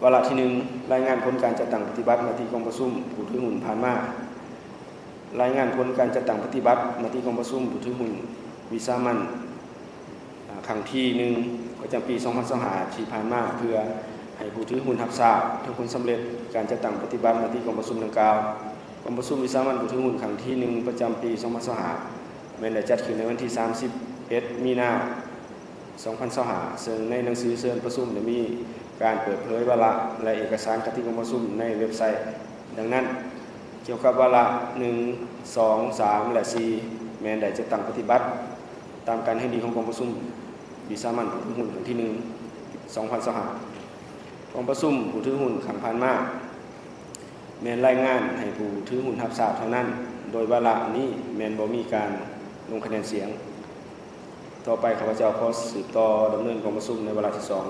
ວາລະທີໜຶ່ງ ລາຍງານຜົນການຈັດຕັ້ງປະຕິບັດມະຕິກອງປະຊຸມຜູ້ຖືຫຸ້ນຜ່ານມາ. ລາຍງານຜົນການຈັດຕັ້ງປະຕິບັດມະຕິກອງປະຊຸມຜູ້ຖືຫຸ້ນວິສາມັນ ອາ ຄັ້ງທີໜຶ່ງ ປະຈຳປີສອງພັນຊາວຫ້າ ທີ່ຜ່ານມາ ເພື່ອໃຫ້ຜູ້ຖືຫຸ້ນຮັບຊາບເຖິງຜົນສຳເລັດການຈັດຕັ້ງປະຕິບັດມະຕິກອງປະຊຸມດັ່ງກ່າວ. ກອງປະຊຸມວິສາມັນຜູ້ຖືຫຸ້ນຄັ້ງທີໜຶ່ງ ປະຈຳປີສອງພັນຊາວຫ້າ ແມ່ນໄດ້ຈັດຂຶ້ນໃນວັນທີສາມສິບເອັດ ມີນາ ສອງພັນຊາວຫ້າ ເຊິ່ງໃນໜັງສືເຊີນປະຊຸມໄດ້ມີການເປີດເຜີຍວາລະ ແລະ ເອກະສານກະຕິກອງປະຊຸມໃນເວັບໄຊ. ດັ່ງນັ້ນ, ກ່ຽວກັບວາລະໜຶ່ງ ສອງ ສາມ ແລະ ສີ່ ແມ່ນໄດ້ຈັດຕັ້ງປະຕິບັດຕາມການແຮງດີຂອງກອງປະຊຸມວິສາມັນຜູ້ຖືຫຸ້ນຄັ້ງທີໜຶ່ງ ສອງພັນຊາວຫ້າ. ກອງປະຊຸມຜູ້ຖືຫຸ້ນຄັ້ງຜ່ານມາ ແມ່ນລາຍງານໃຫ້ຜູ້ຖືຫຸ້ນຮັບຊາບເທົ່ານັ້ນ, ໂດຍວາລະນີ້ແມ່ນບໍ່ມີການລົງຄະແນນສຽງ. ຕໍ່ໄປ ຂ້າພະເຈົ້າຂໍສືບຕໍ່ດຳເນີນກອງປະຊຸມໃນວາລະທີສອງ.